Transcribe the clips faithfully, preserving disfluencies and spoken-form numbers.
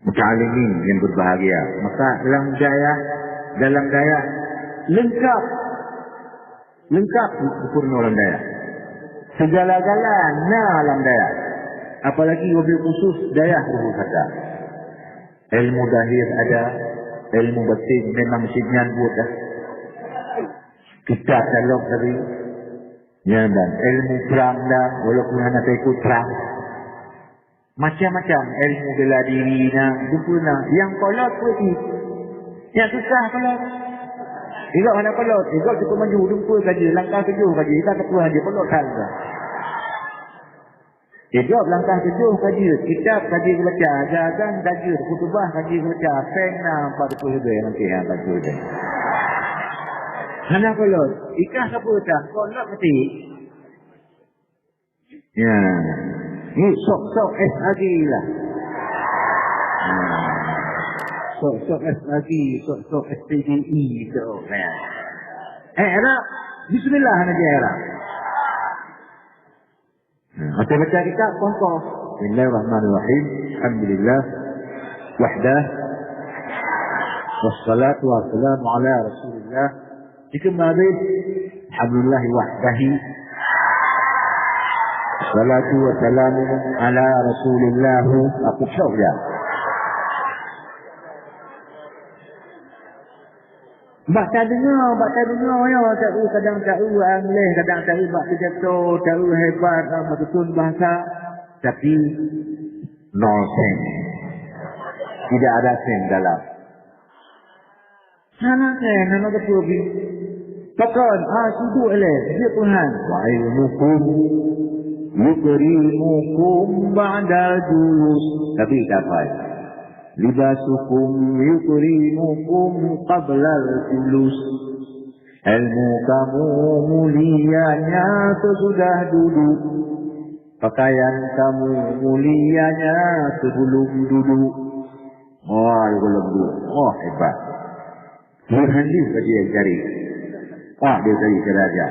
Muta'allimin yang berbahagia, maka lam dayah, dalam dayah lengkap, lengkap sempurna lam dayah. Segala-gala na lam dayah. Apalagi wabil khusus dayah Ruhul Hada. Ilmu zahir ada, ilmu batin memang cit nyan buet dah. Kitab dalam tadi, nyan dan ilmu perang dah, walaupun hana ikut perang. Macam-macam ilmu bela diri na, jumpa na. Nyang kolot pun cit. Nyang susah kolot. Igob hana kolot, igob cukup maju, jumpa saja, langkah tujoh saja, igob satu saja, kolot that igob. Igob langkah tujoh saja, kitab saja geubaca, azan saja, khutubah saja geubaca, péng na empat puluh ribèe nanti nyang empat puluh ribèe. Hana kolot, ikah sapeue tan, kolot mati. Ya. Ni sok-sok S A G lah. Ya. Sok-sok S A G, sok-sok S P D I, sok, ya. Eh, Arab. Bismillah, hana jai Arab. Ya, baca-baca kitab, contoh. Bismillahirrahmanirrahim. Alhamdulillah. Wahdah. Wassalatu wassalamu ala Rasulillah. Dikeue meuhabéh, alhamdulillah wahdahi. Salatu wassalamu ala Rasulillah. Aku syok ya. Bak tadeungoe, bak tadeungoe ya, taeu kadang taeu angleh, kadang taeu bak pidato, taeu hebat, ah, bak tutun bahasa, tapi nol sen. Tidak ada sen dalam. Hana keuh, hana teupeue pih. Pakon, ah, sidroe lé, jeuet Tuhan. Wa ilmukum yukrimukum ba'dal julus. Tapi dapat. Libasukum yukrimukum qablal julus. Ilmu kamu mulianya sesudah duduk. Pakaian kamu mulianya sebelum duduk. Wah, sebelum duduk. Wah, hebat. Meuhandi bagi yang cari. Ah, dia cari keu raja.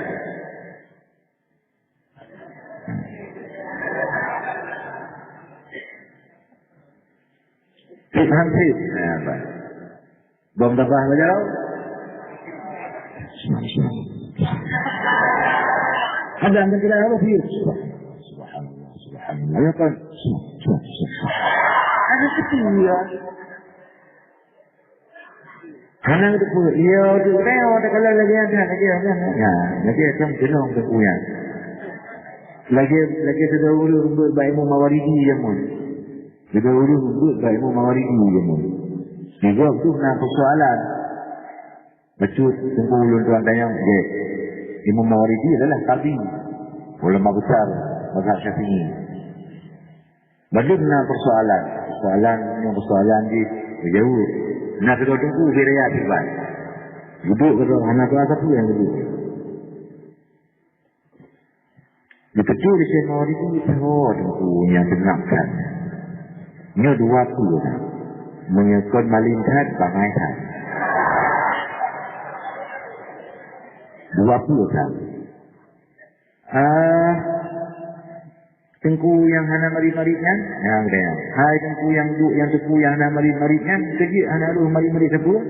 Cit hansip. Nah, apa? Bom tabah bajau. Ada yang tidak apa sih? Subhanallah, subhanallah. Ya kan? Ada kecil ya. Hana teupeue, iya, tu, tengok, tak kalau lagi ada, lagi ada. Ya, lagi ada kena untuk punya. Lagi, lagi sudah urus buat baik mu Mawaridi jamun. Sudah urus buat baik mu Mawaridi jamun. Juga tu nak persoalan. Bacut, tunggu ulun tuan tanya, je. Imam Mawaridi adalah kadi. Ulama besar mazhab Syafi'i. Padum na persoalan. Persoalan nyang persoalan di jauh. Na keudroe teungku beu raya siban. Duduk keudroe hana sapeue nyang duduk. Dipeucue di Syekh Mawardi, oh, teungku nyang beunafan. Nyoe dua peue na. Meunyoe kon malin that, bangai that. Dua peue that. Ah, teungku nyang hana marit-marit nyan, nyang geutanyoe. Hai teungku nyang duek, nyang teungku nyang hana marit-marit nyan, keu jeuet hana rhoh marit-marit sapeue?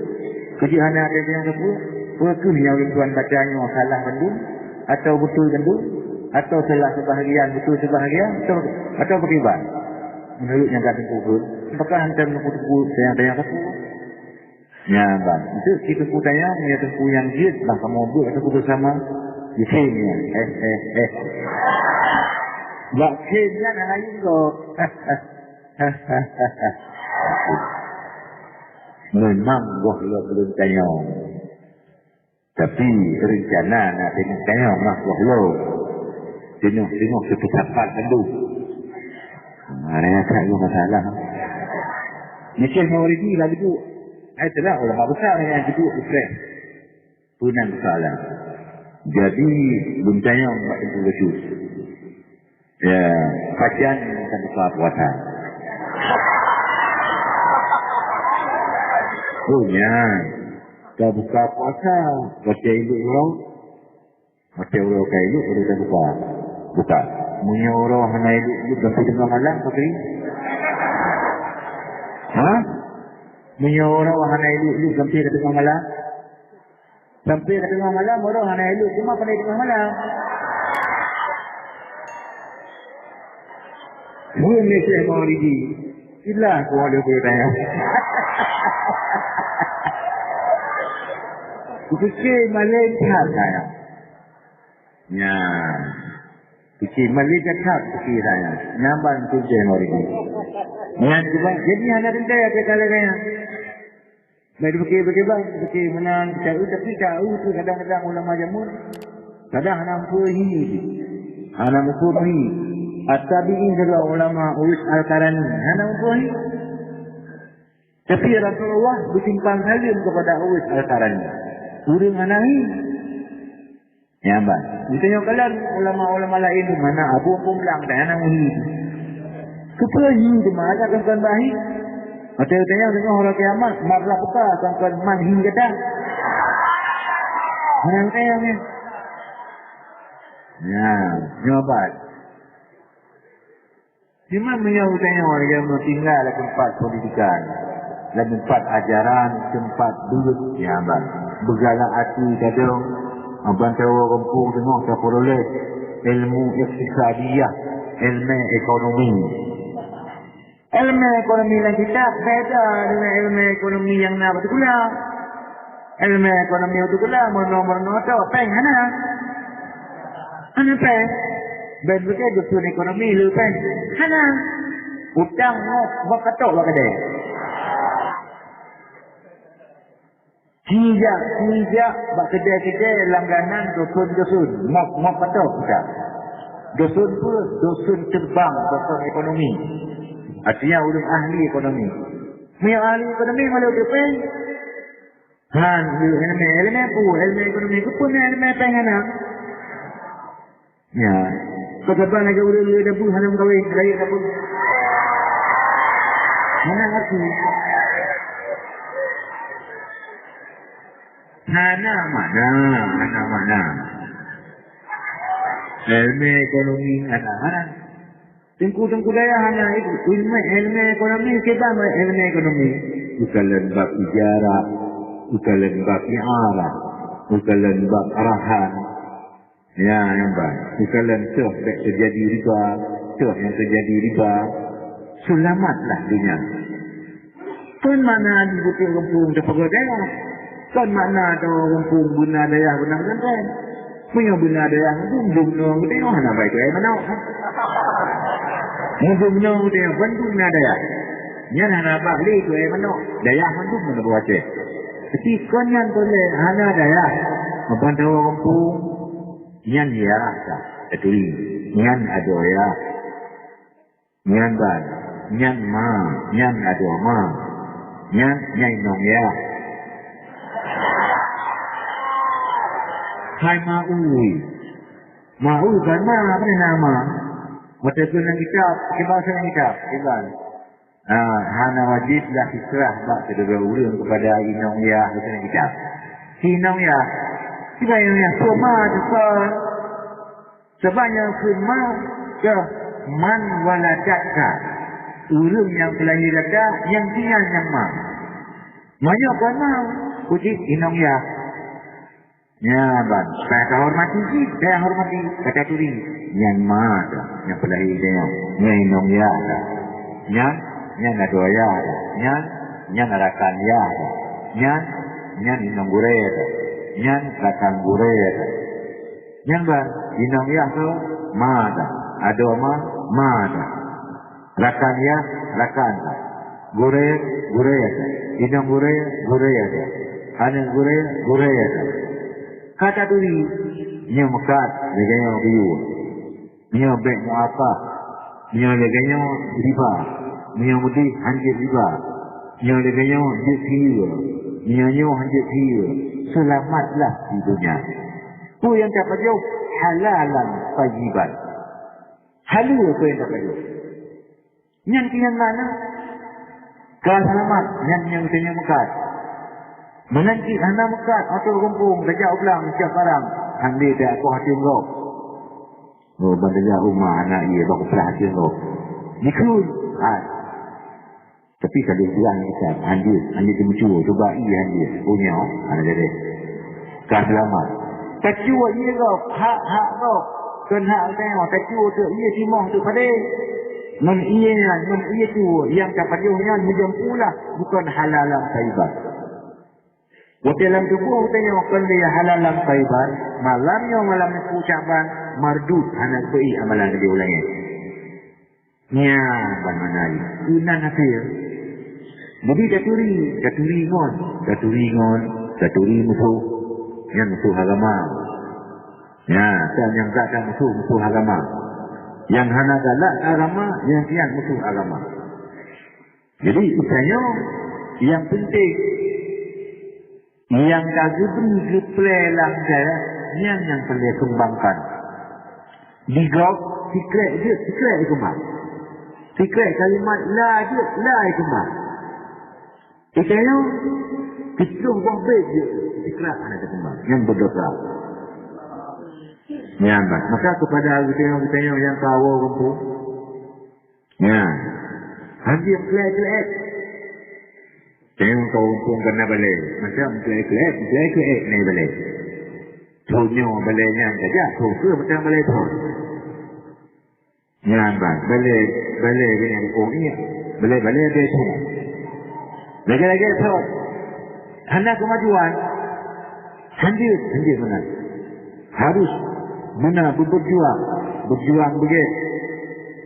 Keu jeuet hana até nyang sapeue? Peu kheueh nyang ulôn tuan baca nyoe salah bandum? Atau beutôi bandum? Atau salah seubahagian, beutôi seubahagian? Atau, atau pakriban? Meunurot nyang ka teungku kheun, apakah hantom teungku-teungku nyang tanyong sapeue? Nyan, bang. Itu si teungku tanyong, ya teungku nyang jeuet, bah kamoe buet atau bersama. Di sini, ya. Eh, eh, eh. Bak sini, ya, nak lain kok. Memang boh lom belum tanyong. Tapi rencana nak tengok tanyong mah boh lom. Tengok-tengok seperti sapat bandum. Mana yang tak ada masalah. Di Syekh Mawardi lah duduk. Hai telah ulama besar yang duduk di Syekh. Peue nan soalan. Jadi, lôn tanyong bak teungku bacut. Ya, pajan ka buka puasa. Oh, nyan. Ka buka puasa, baca induk uroe. Watèe uroe ka ilok, uroe ka buka. Buka. Meunyoe uroe hana ilok-ilok sampai teungoh malam, pakri? Ha? Meunyoe uroe hana ilok-ilok sampai ka teungoh malam? Sampai ka teungoh malam, uroe hana ilok, cuma pandai teungoh malam. Bukan Syekh Maulidi. Ilah, kuah dia kata. Kupikir malaikat saya. Ya. Kecil malaikat hak kecil saya. Nyaman tu je hari ni. Nyan cuba, jadi hana teuntèe kata lagèe nyan. Baik, dipikir-pikir, bang, dipikir menang, tahu, tapi tahu tu kadang-kadang ulama jameun, kadang hana muphom hi. Hana muphom hi. At-tabi'in juga ulama Uwais Al-Qarani, hana muphom hi. Tapi Rasulullah bersimpang saleuem kepada Uwais Al-Qarani. Ureueng hana hi. Nyan ban. Geutanyoe kalon ulama-ulama laén di mana Abu Pumlang dan anak muhi. Keupeue hi di mana kan kon bahi? Watèe geutanyoe deungoe uroe kiamat, mat lah buka, kon kon man hi gata. Nyan kaya ni. Ya, nyoe ban. Cuma meunyoe geutanyoe nyang meutinggai lam teumpat pendidikan, lam teumpat ajaran, teumpat beuet, ya, ban, beugalak até gadong, ban tawoe gampông teungoh tapeuroléh ilmu iktisadiyah, ilmu ekonomi. Ilmu ekonomi lam kitab beda dengan ilmu ekonomi nyang na bak sikula. Ilmu ekonomi bak sikula, meurunoe-meurunoe tu, péng hana. Hana péng. Ben beutôi dusun ekonomi le péng. Hana. Utang ngok bak katok bak keudè. Ci jak, ci jak bak keudè-keudè langganan dusun-dusun. Ngok, ngok katok kita. Dusun peue? Dusun terbang, dusun ekonomi. Artinya ureueng ahli ekonomi. Meunyoe ahli ekonomi malu teupéng. Han, ilmu, ilmu peue? Ilmu ekonomi. Keupeue ilmu péng hana? Ya. Kau saban lagèe ureueng le dabu hana meukawen, lahé dabu. Hana aku. Hana makna, hana makna. Ilmu ekonomi hana, hana. Teungku-teungku dayah hana ilmu, ilmu ekonomi, kiban ilmu ekonomi. Bukan lôn bab ijarah, bukan lôn bab i'arah, bukan lôn bab rahan. Ya, nyan ban. Bukan lôn toh bèk teujadi riba, toh nyang teujadi riba. Seulamatlah donya. Kon makna di buku gampông teupeugah dayah. Kon makna tu gampông beuna dayah beuna pesantren. Meunyoe beuna dayah, mandum gubernur geutanyoe hana bai keu manok. Meunyoe gubernur geutanyoe, bandum na dayah. Nyan hana bak lé keu manok. Dayah mandum na buah Aceh. Tapi kon nyan kon lé hana dayah. Meubantawa gampông. Nyan yah ka. Taturi. Nyan adoe yah. Nyan ban, nyan ma, nyan adoe ma. Nyan, nyan inong yah. Hai ma ui. Ma ui ban ma, apa nama ma? Mata tu dalam kitab, kitab dalam kitab, kitab. Ah, hana wajib lah fitrah bak keudua ureueng kepada inong yah dalam kitab. Si inong yah, si inong yah, semua tu. Sabab nyang kheun ma keu man waladatka. Ureueng nyang peulahé gata, nyang tinggai nyang ma. Meunyoe kon ma, keu jih inong yah. Nyan ban, supaya tahormati jih, tayang hormati, ka taturi. Nyan ma dah, nyang peulahé gata nyan. Nyan inong yah dah. Nyan, nyan adoe yah dah. Nyan, nyan rakan yah dah. Nyan, nyan inong gurèe dah. Nyan rakan gurèe dah. Nyan ban, inong yah tu, ma dah. Adoe ma, ma dah. Rakan yah, rakan dah. Gurèe, gurèe dah. Inong gurèe, gurèe dah. Aneuk gurèe, gurèe dah. Ka taturi, nyoe meukat, lagèe nyoe geuyue. Nyoe bèk muakah. Nyoe lagèe nyoe riba. Nyoe meudeh hanjeuet riba. Nyoe lagèe nyoe jeuet siyeue. Nyoe nyoe hanjeuet siyeue. Seulamatlah di donya. Peue nyang tapajoh? Halalan thayyiban. Haleue peue nyang tapajoh. Nyan keuh nyan makna. Ka seulamat, nyan nyang geutanyoe meukat. Meunan cit hana meukat, ateueh gampông, tajak u blang, siap barang. Hana lé dak koh até gob. Oh, ban teuga uma aneuk ie bak kuplah até gob. Jikheun. Hai. Tapi ka lheueh bilang kita, hanjeuet, hanjeuet jimeucue, cuba ie hanjeuet. Punya, hana jadi. Ka seulamat. Tacue ie gob, hak-hak gob. Kon hak geutanyoe, tacue teuk ie timoh teuk padé. Ngon ie nyan, ngon ie tue, nyang tapajoh nyan meujampu lah, bukon halalan thayyiban. Watèe lam tuboh geutanyoe kon lé halalan thayyiban, malam nyoe malam nyoe Syaban, mardud, hana geupeuék amalan di ulèe nyan. Nyan ban makna jih. Keunan até. Jadi taturi, taturi ngon, taturi ngon, taturi musoh. Nyan musoh agama. Nyan, kan nyang ka musoh, musoh agama. Nyang hana galak agama, nyang siat musoh agama. Jadi, geutanyoe nyang penting, nyang ka geubri geuplè lam dayah, nyan nyang peureulèe keumbangkan. Di gob, sikrek jeuet, sikrek jikeumbang. Sikrek kalimat la jeuet, la jikeumbang. Geutanyoe, siplôh boh bèt jeuet, sikrek hana jikeumbang. Nyan beudosa. Nyan bah. Maka keupada geutanyoe-geutanyoe nyang ka woe gampông, Nyan. Hanjeuet klek-klek. Tengok kau umpung kena balai. Macam klek-klek, klek-klek naik balai. Thon nyoe balai nyan saja, thon ke macam balai thon. Nyan bang, balai, balai dengan kong ni. Balai-balai ada semua. Lagi-lagi thon. Hana kemajuan. Hanjeuet, hanjeuet meunan. Harus meunan beujuang, beujuang beugét.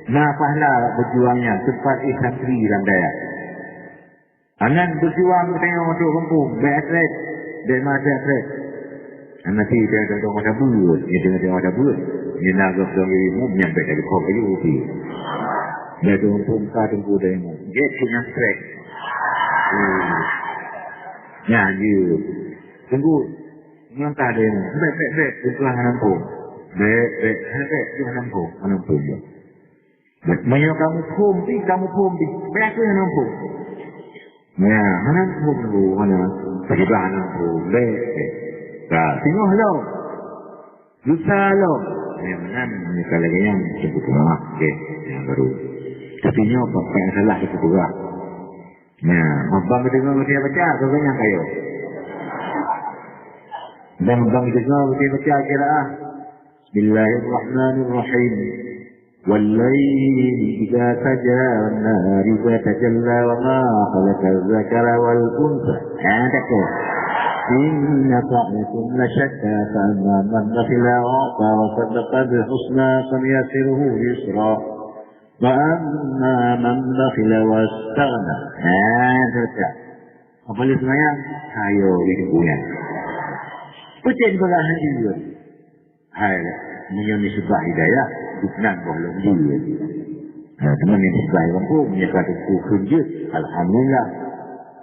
Na pahala beujuang nyan teumpat éh santri lam dayah. Angan beujuang tengok untuk gampông, bèk atlet, bèk meuatlet-atlet. Hana si tengok-tengok mata buet, ni tengok-tengok mata buet. Ni na gop dong ilmu, nyan bèk jadi kop ayu pi. Bèk tu gampông ka teungku dah ilmu. Gét tu nyan stres. Hmm. Nyan je. Teungku, nyang ka ada ilmu. Bèk, bèk, bèk. Teungku hana gampông. Bèk, bèk. Hana bèk, tu hana gampông. Hana gampông dia. Meunyoe kamu phom pih, kamu phom pih. Bèk aku nyang phom. Ya, hana phom dulu, hana. Tiba hana phom. Bèk, bèk. Ka, singoh lom. Lusa lom. Ya, meunan, meunyoe ka lagèe nyan, cukup lama. Okey, nyang baru. Tapi nyoe, bapak nyang salah, cukup berat. Ya, mambang deungoe, baca, baca, kau nyang kayo. Dan mambang deungoe, baca, baca, kira ah. Bismillahirrahmanirrahim. والليل إذا سجى والنهار إذا تجلى وما خلق الذكر والأنثى. Ha, tak tu. إن سعيكم لشتى فأما من بخل وأعطى وصدق بالحسنى فسنيسره لليسرى وأما من بخل واستغنى. Ha, tak. Apa dia semayang? Ayo, itu punya. Pucet bola hadir. Hai, meunyoe neuseubah hidayah, dubnan boh lom jeuet. Nah, teuma neuseubah gampông, meunyoe ka teungku kheun jeuet, alhamdulillah.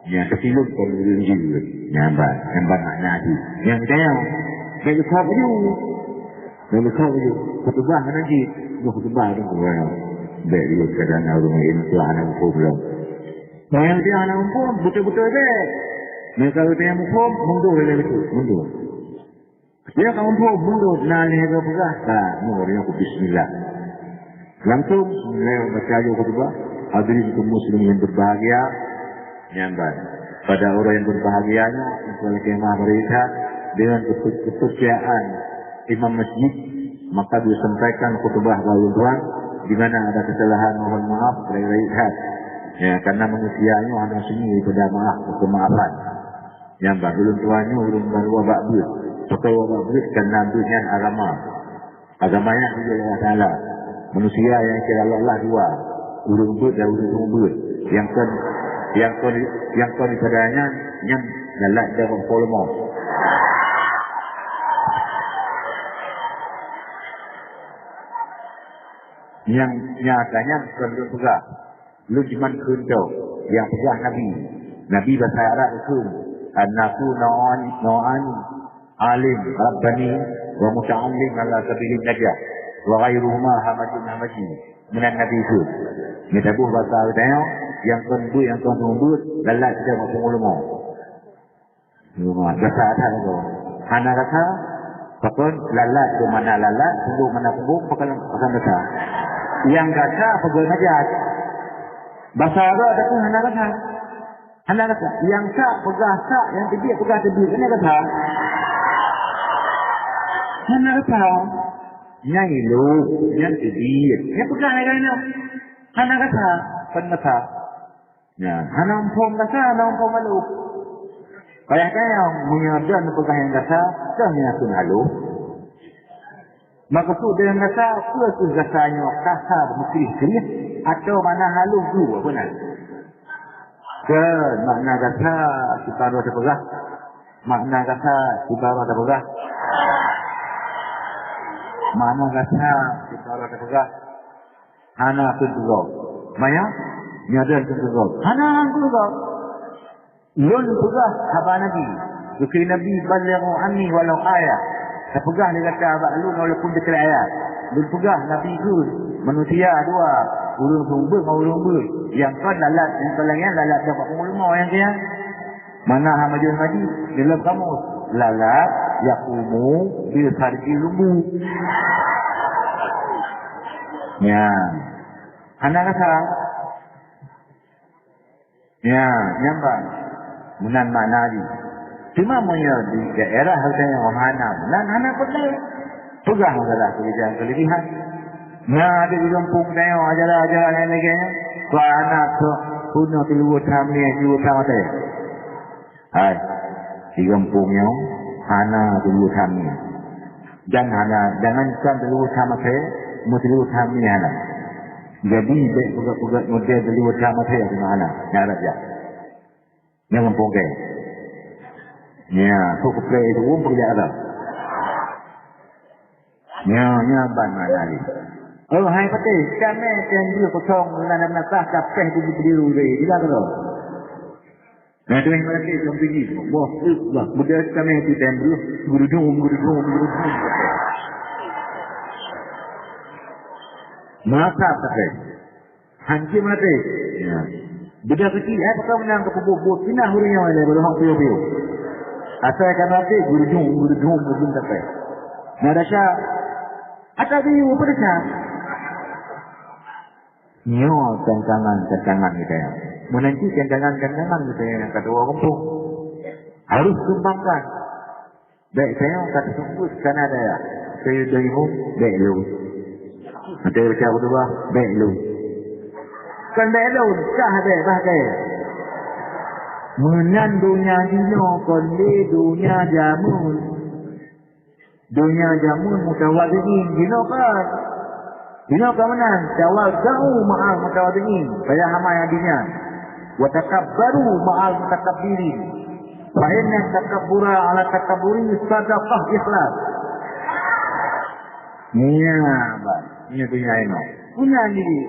Nyang keusileuem kon ureueng jeuet. Nyang ban, nyang ban makna jih. Nyang geutanyoe, bèk geukhob laju. Bèk geukhob laju. Khutubah meunan jih. Nyoe khutubah tu, bèk jeuet kadang ureueng laén tuha hana muphom lom. Nyang dia hana muphom, beutôi-beutôi bèk. Nyang ka geutanyoe muphom, mundur lé beutôi, mundur. Ya, kawan-kawan, mundur na lhèe droe peugah, ka, nyoe, nyoe, bismillah. Langsung, lhèe baca laju khutbah, hadirin kaum muslimin yang berbahagia, nyan ban. Pada orang yang berbahagia nyoe, untuk khemah mereka, dengan keper-, kepercayaan imam masjid, maka disampaikan khutbah bagi tuan, di mana ada kesalahan, mohon maaf, baik-baik hat. Ya, karena manusia nyoe hana seni daripada maaf, kemaafan. Nyang bak ulôn tuha nyoe ulôn ban wabak beuet. Pakon wabak beuet? Karena beuet nyan agama. Agama nyan di Allah Taala. Manusia nyang kira Allah dua. Ureueng beuet dan ureueng seumeubeuet. Nyang kon, nyang kon, nyang kon daripada nyan, nyan galak jaweueb po leumô. Nyang nyata nyan kon lôn peugah. Lôn jiman kheun droe nyang peugah Nabi. Nabi basa Arab kheun, "An-nasu nau'an, nau'an, alim rabbani wa muta'allim ala sabilin najah, wa ghairuhuma hamajun hamaji." Meunan Nabi kheun. Nyoe taboh basa geutanyoe, nyang kon beuet, nyang kon seumeubeuet, galak kita bak peungulama. Basa that tu. Hana rasa, Pakon lalat tu makna lalat, punggung makna punggung, pakon, pakon gasa. Nyang gasa peugah najat. Basa Arab tapi hana gasa. Hana gasa. Nyang sak peugah sak, nyang teubiet peugah teubiet. Hana gasa. Hana gasa. Nyang ilok, nyang teubiet. Nyang peugah lagai nyoe. Hana gasa. Kon gasa. Ya, hana muphom gasa, hana muphom halôh. Payah tanyong, meunyoe droeneuh peugah nyang gasa, droeneuh nyang kheun halôh. Meukeusud deungon gasa, peue kheueh gasa nyoe, kasar, meukrih-krih, atawa makna halôh dua, peue na? Kheun, makna gasa, sibaro tapeugah. Makna gasa, sibaro tapeugah. Makna gasa, sibaro tapeugah. Hana kheun keu gob. Maya? Nyoe deuh kheun keu gob. Hana kheun keu gob. Lôn peugah haba Nabi. Geukheun Nabi, "Ballighu anni walau ayah." Tapeugah lé gata bak lôn walaupun teukrek ayat. Lôn peugah Nabi kheun, manusia dua, ureueng seumeubeuet ngon ureueng beuet. Nyang kon lalat, nyang kon laén lalat dan bak punggul rumoh nyang keu nyan. Mana hana jeuet ngaji? Dalam kamus. Lalat yaqumu bil farji lumbu. Nya. Hana rasa. Nya, nyang ban. Meunan makna jih. Cuma meunyoe di daerah geutanyoe hana meunan, hana peureulèe. Peugah masalah keulebihan-keulebihan. Nya, ada di gampông tanyoe ajaran-ajaran nyang lagèe nyan. Kok aneuk tu, bunoe teuh luweue tham ngieng, teuh luweue tham até. Hai, di gampông nyoe hana teuh luweue tham ngieng. Dan hana, jangankan teuh luweue tham até, meuteuh luweue tham ngieng hana. Jadi, bèk peugah-peugah model teuh luweue tham até, hana, hana. Nyan rajah. Nyan gampông kèe. Nya, su keuplè itu, um, peugah dah. Nya, nya ban makna jih. Oh, hai patéh, kamoe kèe jeuet kosong, na, na, na, tah, ka péh tujoh puluh ribu, tidak, tidak. Nah, tu yang mana tu, yang tinggi. Wah, eh, wah, muda kami tu, dan dulu, gurudung, gurudung, gurudung. Masa pakai. Hancur mati. Ya. Beda kecil, eh, pakai menang ke pupuk, buat pindah urang yang lain, baru hak piu-piu. Asal kan mati, gurudung, gurudung, gurudung sampai. Nah, dah syak. Atau biu, apa dah syak? Nyoe tantangan-tantangan geutanyoe. Meunanti tantangan-tantangan geutanyoe nyang ka tuwoe gampông. Harôh keumbangkan. Bèk tanyoe ka teuseubut kana daya. Keu dayuh bèk lôn. Nanti baca khutbah, bèk lôn. Kon bèk lôn, kah bèk, bah bèk. Meunan donya jinoe kon lé donya jameun. Donya jameun mutawadi'in, jinoe ka. Jinoe ka meunan, tawadau ma'al mutawadi'in, payah amai abinyan. Wa takabbaru ma'al mutakabbirin. Fa inna takabbura ala takabburi sadaqah ikhlas. Nya, bah, nya donya inoe. Punya diri.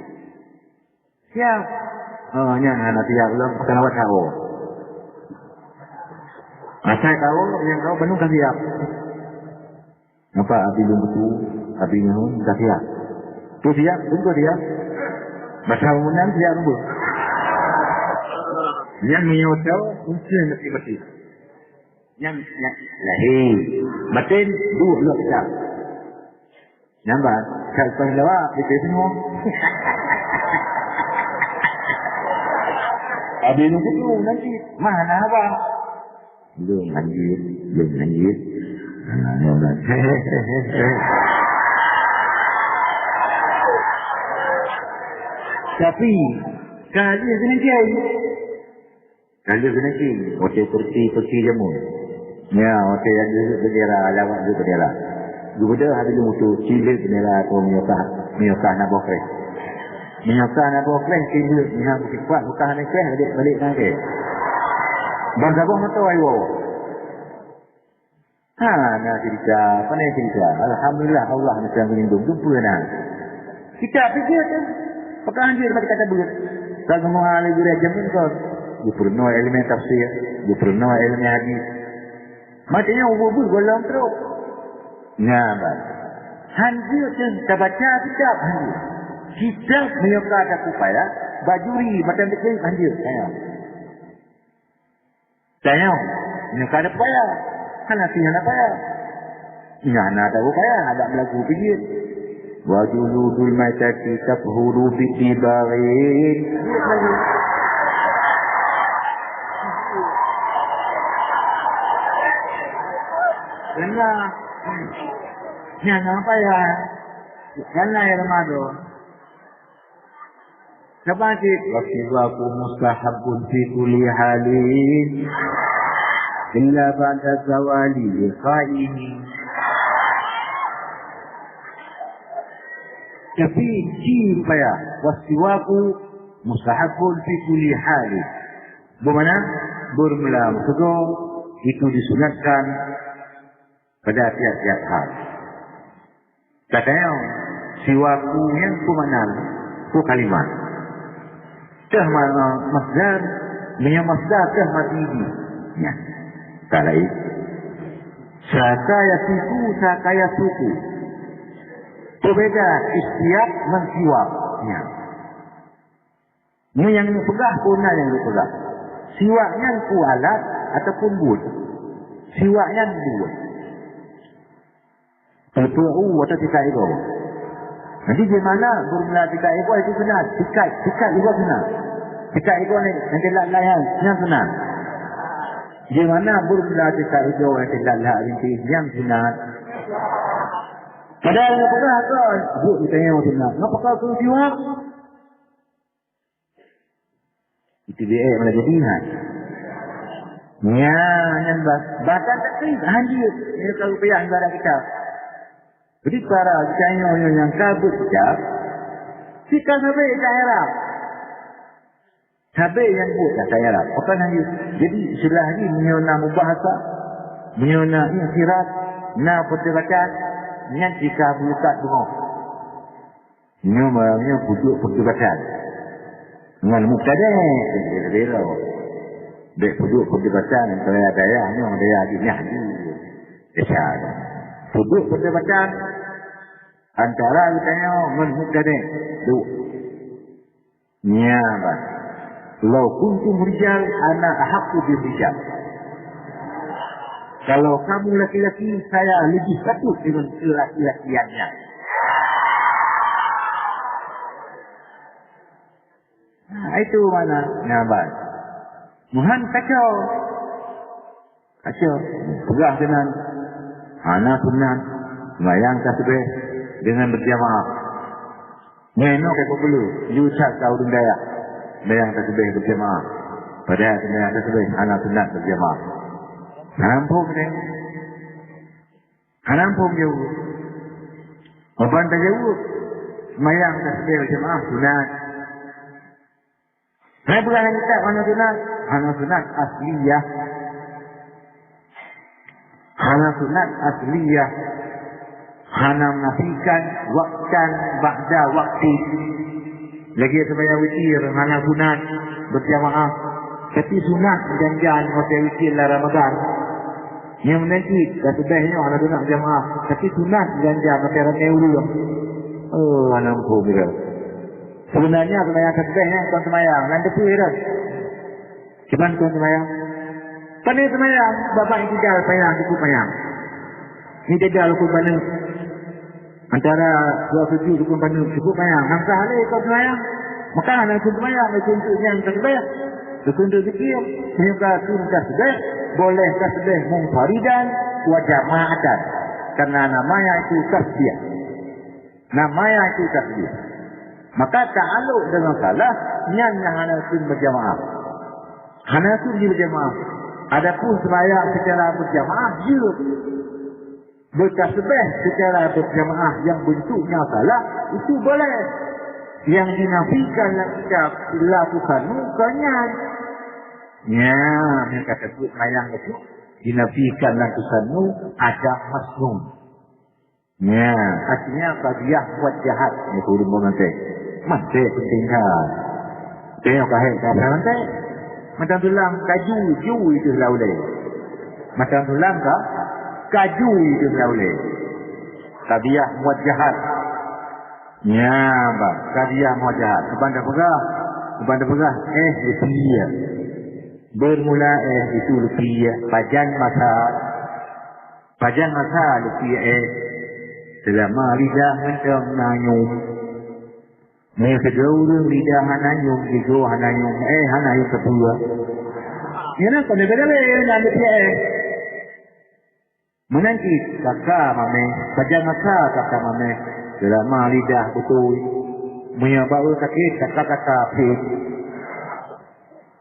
Siap. Oh, nyan hana siap lom, keunabat kawo. Asai kawo, nyang kawo bandum ka siap. Nampak abi lôn beutôi, abi nyoe ka siap. Tu siap, beutôi siap. Masa umur nyan siap lom. Nyan meunyoe tau, mungkin mesti mati. Nyan, nyan lahé. Batin, duek lom siap. Nampak? Kat lepas lawak, dia kena tengok. Habis nunggu tu nanti. Mana abang? Belum lanjut, belum lanjut. Ha, nampak? Tapi, kali yang kena jai. Ka lheueh keuneuk cing, watèe kursi-kursi jameun. Nya, watèe nyang jeuet beundera, lawat jeuet beundera. Geubeudôh habéh lheueh mutu, cing lheueh beundera atau meunyoe ka, meunyoe ka hana boh kréh. Meunyoe ka hana boh kréh, cing lheueh, meunyoe bukit kuat, bukah hana kréh, balek, balek na kréh. Ban saboh moto ayo. Ha, na cerita, pandai cerita. Alhamdulillah, Allah meusiang geulindong. Dumpeue na. Kita pikir tu, pakon hanjeuet mata kata buet. Kalau semua ahli gurèe jameun kon, geupeurunoe ilmu tafsir, geupeurunoe ilmu hadis. Maksudnya, ubah-ubah golom terus. Nah, bah. Hanjeuet tu, kita baca kitab hanjeuet. Kitab meunyoe ka ada upaya, bajuri, mata dikit hanjeuet. Tanya. Tanyong, nyoe ka ada paya. Hana sih hana paya. Nyan na tahu kaya, ada belagu pijit. "Wa juludul maitati tathuru bitibarin." Kena. Nyan apa ya? Kena ya Ramadan. Saban cit, "Wa siwaku mustahabun fi kulli halin, illa ba'da zawali liqa'ihi." Tapi ci payah, "Wa siwaku mustahabun fi kulli halin." Bermakna, bermula meusigoe itu disunatkan pada tiap-tiap hal. Katanya, siwaku nyan peue makna? Peue kalimat? Teuh ma-, masdar, meunyoe masdar teuh mati jih. Nyan. Tak lain. Saka yasiku, saka yasuku. Peubeda istiak ngon siwak. Nyan. Nyoe nyang geupeugah, peue na nyang geupeugah? Siwak nyan peue alat ataupun buet? Siwak nyan buet. Teupeu u atau tikak igoe. Nanti di mana bermula tikak igoe itu sunat. Tikak, tikak igoe sunat. Tikak igoe ni, nanti lak layan, nyan sunat. Di mana bermula tikak igoe, nanti lak lak rintis, nyan sunat. Padahal nyang peugah kan, buet ditanya sunat. Ngapa kau suruh siwak? Itu B A mana jadi, ha? Nya, nyan bah-, bahkan tapi hadir. Ini kalau payah ibarat kita. Jadi para geutanyoe nyang ka buet kitab, sika sabe ka Arab. Sabe nyang buet ka Arab. Bukan hanya, jadi istilah ni meunyoe na mubahasa, meunyoe na i'tirad, na perdebatan, nyan sika buka beungoh. Nyoe barang nyoe peuduek perdebatan ngon mubtadi', beda-beda. Bèk peuduek perdebatan antara dayah nyoe dayah jih nyan. Biasa. Peuduek perdebatan antara geutanyoe ngon mubtadi'. Duek. Nya, bah. "Lau kuntum rijal, ana ahaqqu bir rijal." Kalau kamu laki-laki, saya lebih patut dengan kelaki-lakiannya. Nah, itu makna nyabat. Muhan kacau. Kacau. Peugah keunan. Hana sunat. Sembahyang tasbih dengan berjamaah. Nyoe nyoe ka peubulu, yue that ka ureueng dayah. Sembahyang tasbih berjamaah. Padahai sembahyang tasbih hana sunat berjamaah. Hana muphom deh. Hana muphom jaweueb. Ban tajaweueb, sembahyang tasbih berjamaah sunat. Hai peugah lam kitab hana sunat, hana sunat asliyah. Hana sunat asliyah. Hana menafikan waktan ba'da wakti. Lagèe sembahyang witir hana sunat berjamaah, tapi sunat jan-jan watèe witir lam Ramadan. Nyang meunan cit, tasbih nyoe hana sunat berjamaah, tapi sunat jan-jan watèe ramè ureueng. Oh, hana muphom. Sebenarnya sembahyang tasbih nyan kon sembahyang, nyan teupeu dah. Cuman kon sembahyang. Pane sembahyang, babah i'tidal panyang, cukup panyang. I'tidal rukun paneuk. Antara dua sujud rukun paneuk, cukup panyang. Nang sah lé kon sembahyang. Maka hana rukun sembahyang, rukun untuk nyan tasbih. Rukun untuk zikir. Meunyoe ka rukun tasbih, boleh tasbih munfaridan wa jama'atan. Karena namanya itu tasbih. Namanya itu tasbih. Maka ta'aluk dengan salat, nyan nyang hana rukun berjamaah. Hana rukun berjamaah. Adapun sembahyang secara berjamaah, jeuet. Bertasbih secara berjamaah yang bentuknya salat, itu boleh. Yang dinafikan lam kitab la tusannu kon nyan. Nya, nyang ka teupeu sembahyang itu dinafikan lam tusannu, ada masnun. Nya, artinya qadhiyah buet jahat, nyan ureueng meunan teh. Mantap penting kan. Tengok kahek ka mantap. Mantap tulang kaju, ju itu lah ulèe. Mantap tulang ka, kaju itu lah ulèe. Qadhiyah buet jahat. Nya, bah, qadhiyah buet jahat. Keban dah peugah, keban dah peugah, eh, lupie. Bermula eh itu lupie, pajan masa Pajan masa leupie éh, seulama lidah mantong na nyoe. Meunyoe sidroe ureuëng lidah hana nyoe, gigoe hana nyoe, éh hana yue teupeue. Nyan kon beda lé na leupie éh. Meunan cit kaka mamé, pajan masa kaka mamé, seulama lidah beutôi. Meunyoe bawa sakét, kaka-kaka pih.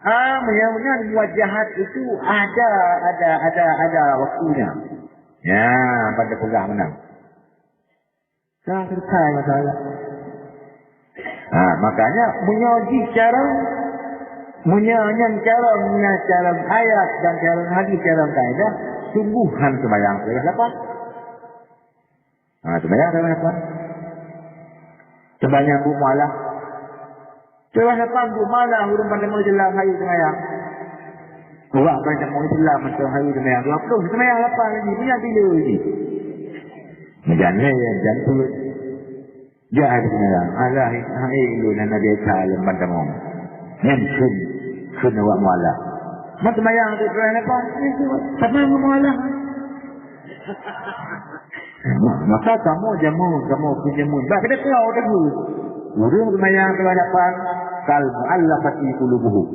Ah, meunyoe meunan buat jahat itu ada, ada, ada, ada waktunya. Ya, pada peugah meunan. Ka selesai masalah. Ha, makanya meunyoe jih carông, meunyoe nyan carông, nyan carông ayat dan carông hadis, carông kaidah, sungguhan seumayang teulah lapan. Ha, seumayang teulah lapan. Seumayang bu mualah. Teulah lapan bu mualah ureuëng bantamu Islam hayu seumayang. Ureuëng bantamu Islam mantong hayu seumayang dua puluh, seumayang lapan lagi, punya bila lagi. Meujan lé, jan peuet. Jak hai seumayang, alah hai ulôn hana biasa lom bantamu. Nyan kheun, kheun awak mualah. Mat seumayang tu teulah lapan, sama ngon mualah. Maka kamoe jameun, kamoe peujameun. Bak keudeue keu ureuëng seumayang teulah lapan, kal muallafati qulubuhum.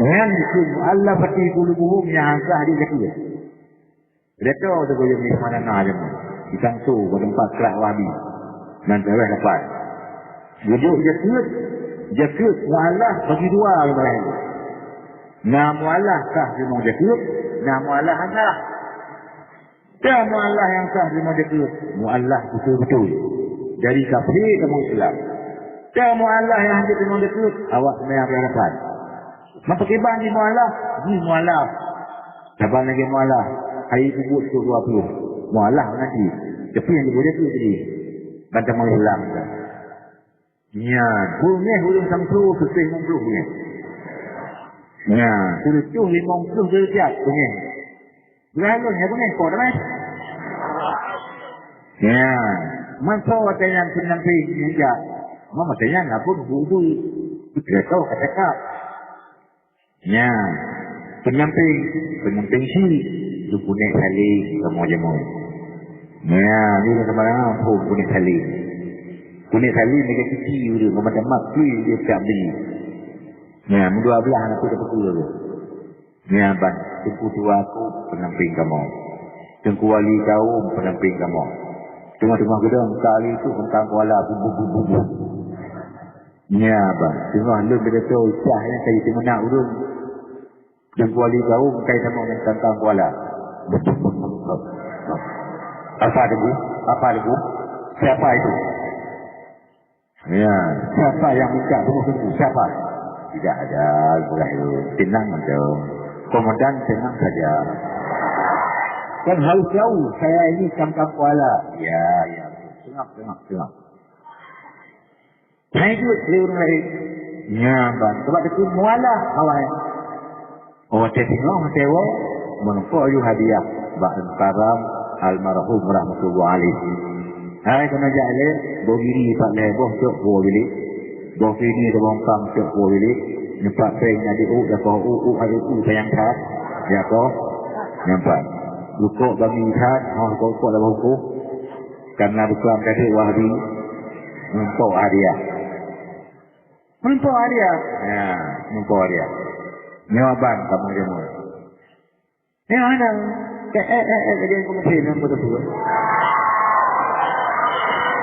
Nyan keu muallafati qulubuhum nyang sah di keu. Reto teugoyong di mana na jameun. Di Kangso, bak teumpat krak Wahabi. Nan teulah lapan. Geuduek jakeuet, jakeuet muallaf bagi dua leubeh. Na muallaf sah teurimong jakeuet, na muallaf hana sah. Ka muallaf nyang sah teurimong jakeuet, muallaf beutôi-beutôi. Dari kafé kamoe Islam. Ka muallaf nyang hana teurimong jakeuet, awak seumayang teulah lapan. Meupakiban di muallaf, di muallaf. Saban lagée muallaf, hai peubuet tu dua puluh. Muallaf nanti. Tapi nyang diboleh tu jadi. Bantamu Islam tu. Nyan, beungéh ureuëng sampoe, seuteh limong ploh beungéh. Nyan, seureutôh limong ploh derajat beungéh. Beurah lôn nyang beungéh, po damai. Nyan, masa watée nyan peunampéng nyang jak. Mama tanya ngapun bu-bu. Beutôi ka cakap. Nya, peunampéng, peunampéng syik, geupunéh salé kamoe jameun. Nya, nyoe sama dengan phon punéh salé. Punéh salé lagée kici ureuëng, meumacam mak kui dia tak beli. Nya, meudua belah aneuk tu dah pukul tu. Nya, ban, Teungku Tua aku peunampéng kamoe. Teungku Wali Kaum peunampéng kamoe. Teungoh-teungoh geudong, kali tu tentang kuala, bu, bu, bu, bu, bu. Nya, bah, teungoh lôn pidato cah nyan ka jiteumeuna ureuëng. Teungku Wali Kaum ka jitamong ngon tantang kuala. Apa Teungku? Apa Teungku? Siapa itu? Ya, siapa yang minta bunuh Teungku? Siapa? Tidak ada, Ibrahim. Tenang aja. Komandan, tenang saja. Kan harus tahu, saya ini tantang kuala. Ya, ya. Tengok, tengok, tengok. Hai jeuet lé ureuëng laén. Nyan ban. Sabab teukheun mualah awai. Oh, watée singoh, watée woe, meureumpok ayue hadiah bak Karam almarhum rahmatullah alaih. Hai keunoe jak lé, boh giri pat lhée boh cok puwoe bilék. Boh kini teubongkang cok puwoe bilék. Nyepak péng adik uk, dakoh uk, uk adik uk sayang that. Dakoh. Nyepak. Rukok bagi that, oh, rukok dah bungkôh. Karena bukan tadi Wahabi, meureumpok hadiah. Meureumpok hadiah. Ya, meureumpok hadiah. Nyoe ban kamoe jameun. Nyoe anang. Eh, eh, eh, eh, lagée keumeusé nang beuteupeue.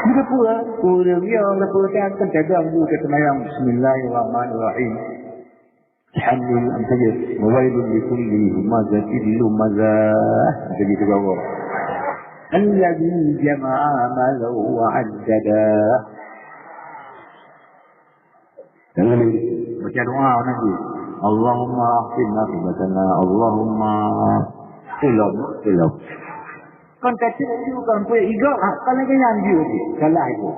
Beuteupeue, ureuëng nyoe beuteupeue kan, kan cadang bu teuseumbayang. Bismillahirrahmanirrahim. Alhamdulillah, maksudnya, "Wailul likulli humazatil lumazah." Jadi itu kau. "Alladzi jama'a malan wa 'addadah." Jadi, baca doa nanti. "Allahumma ahsin aqibatana, Allahumma." Belum, belum. Kan kata itu kan, kue igok, ah, kan lagi yang dia tu. Salah itu.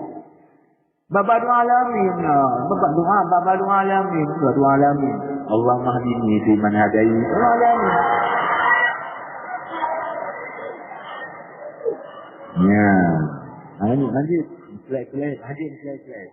Baba doa alamin, ah, baba doa, baba doa alamin, baba doa alamin. Allahumma hdini fi man hadait. Doa alamin. Ya. Lanjut, lanjut. Slide, slide. Lanjut, slide, slide.